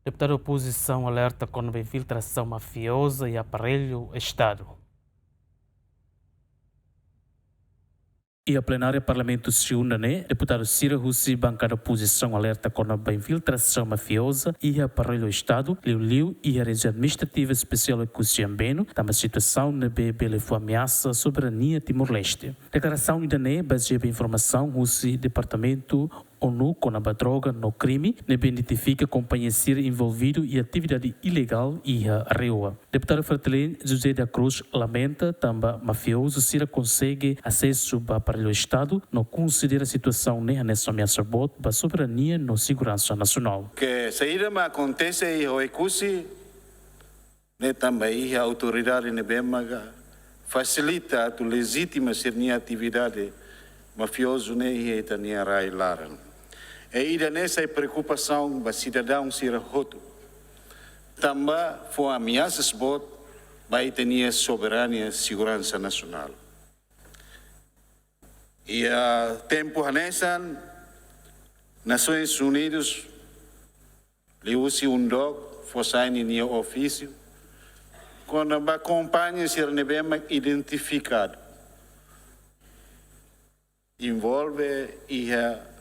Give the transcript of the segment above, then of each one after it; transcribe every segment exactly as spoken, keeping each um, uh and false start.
Deputadu opozisaun alerta kona-ba infiltrasaun mafioza iha aparellu Estadu. Iha plenária Parlamentu Segunda ne'e, deputadu sira husi bankada opozisaun alerta kona-ba infiltrasaun mafioza iha aparellu Estadu, liuliu iha Rejiaun Administrativa Espesiál Oekusi Ambeno, tanba situasaun ne'ebé bele fó ameasa soberania Timor-Leste. Deklarasaun ida-ne'e bazeia ba informasaun husi Departamentu ONU kona-ba droga no krime, ne'ebé identifika kompañia sira envolvidu iha atividade ilegál iha RAEOA. Deputadu Fretilin José da Cruz lamenta tanba mafiozu sira konsege asesu ba aparellu Estadu, no konsidera situasaun ne'e hanesan ameasa boot ba soberania no seguransa nasionál. Ke saida mak akontese iha Oekusi, ne'e tanba iha autoridade ne'ebé maka fasilita atu lejitima sira-nia atividade mafiozu ne'e iha ita-nia rai laran. I ida-ne'e sai preokupasaun ba sidadaun sira hotu. Tanba fó ameasas boot ba ita-nia soberania seguransa nasionál. Iha tempu hanesan, Nasoins Unidus liuhusi UNODC fó sai ninia ofísiu kona-ba kompañia sira ne'ebé mak identifikadu envolve iha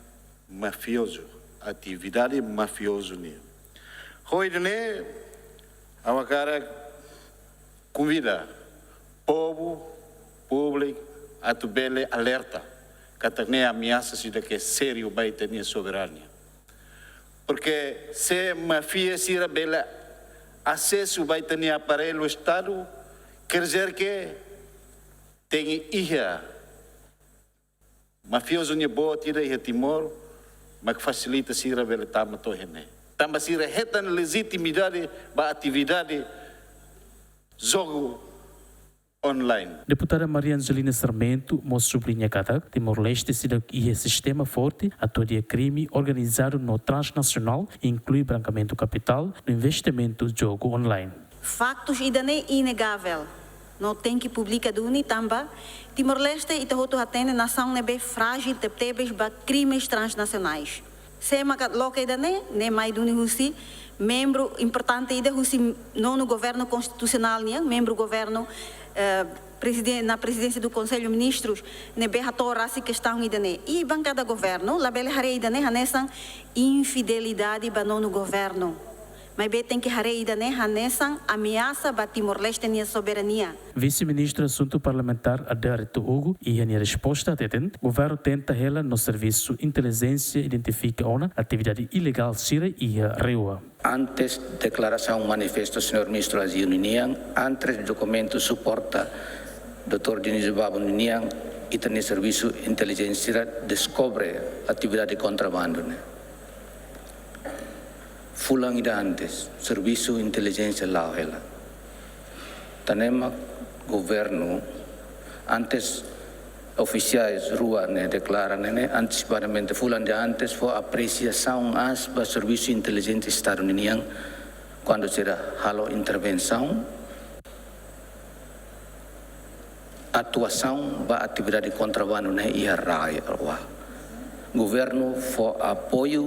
mafiozu, atividade mafiozu nian. Ho ida-ne'e, ha'u hakarak konvida povu, públiku, atu bele alerta katak ne'e ameasa ida ke sériu ba ita-nia soberania. Porke se mafia sira bele asesu ba ita-nia aparellu Estadu, quer dizer que tenke iha mafiozu nia boot ida iha Timor, mak fasilita sira bele tama to'o iha ne'e. Tanba sira hetan lejitimidade ba atividade jogu online. Deputada Maria Angelina Sarmento mós subliña katak Timor-Leste seidauk iha sistema forte atu hadi'a krime organizadu no transnasionál, inklui brankamentu kapitál no investimentu jogu online. Faktus ida-ne'e inegavel, no tenke publika duni tanba Timor-Leste ita hotu hatene nasaun ne'ebé frájil tebetebes ba krimes transnasionais. Sé maka loke ida-ne'e, ne'e mai duni husi membru importante ida husi nonu governu konstitusionál nian, membru governu, eh, preziden-, na prezidénsia do Konsellu Ministrus, ne'ebé hato'o rasik kestaun ida-ne'e. I bankada governu labele haree ida-ne'e hanesan infidelidade ba nonu governu. Maibé tenke haree ida-ne'e hanesan ameasa ba Timor-Leste nia soberania. Vise-Ministru Asuntu Parlamentár Adérito Hugo, iha nia resposta hateten, governu tenta hela no servisu intelijénsia identifika ona atividade ilegál sira iha RAEOA. Antes deklarasaun manifestu Señór Ministru Azeu ninian, antes dokumentu suporta doutór Dionísio Babo ninian, ita-nia servisu intelijénsia sira deskobre atividade kontrabandu ne'e. Fulan ida antes, servisu intelijénsia la'o hela. Tan ne'e mak governu, antes ofisiais rua ne'e deklara ne'e, ne'e antesipadamente fulan ida antes fó apresiasaun aas ba servisu intelijénsia Estadu ninian, kuandu sira halo intervensaun, atuasaun ba atividade kontrabandu ne'e iha RAEOA. Governu fó apoiu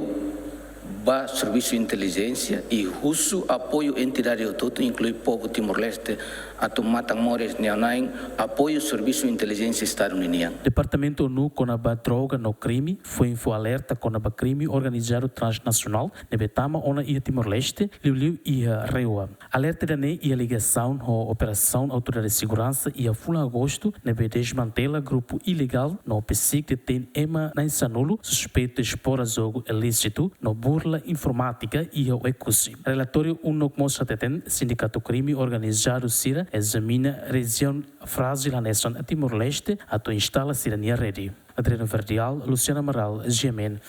ba servisu intelijénsia i husu apoiu entidade hotu-hotu, inklui povu Timor-Leste, atu matan-moris nia na'in apoiu servisu intelijénsia Estadu ninian. Departamentu ONU kona-ba droga no krime foin fó alerta kona-ba krime organizadu transnasionál ne'ebé tama ona iha Timor-Leste, liuliu iha RAEOA. Alerta ida-ne'e iha ligasaun ho operasaun autoridade seguransa iha fulan Agostu, ne'ebé desmantela grupu ilegál no persige detein ema na'in sanulu suspeitu esplora jogu ilísitu no burla informátika iha Oekusi. Relatóriu UNODC mós hateten, sindikatu krime organizadu sira ezamina rejiaun frájil hanesan Timor-Leste atu instala sira-nia rede. Adriano Verdial, Luciano Amaral, GMN.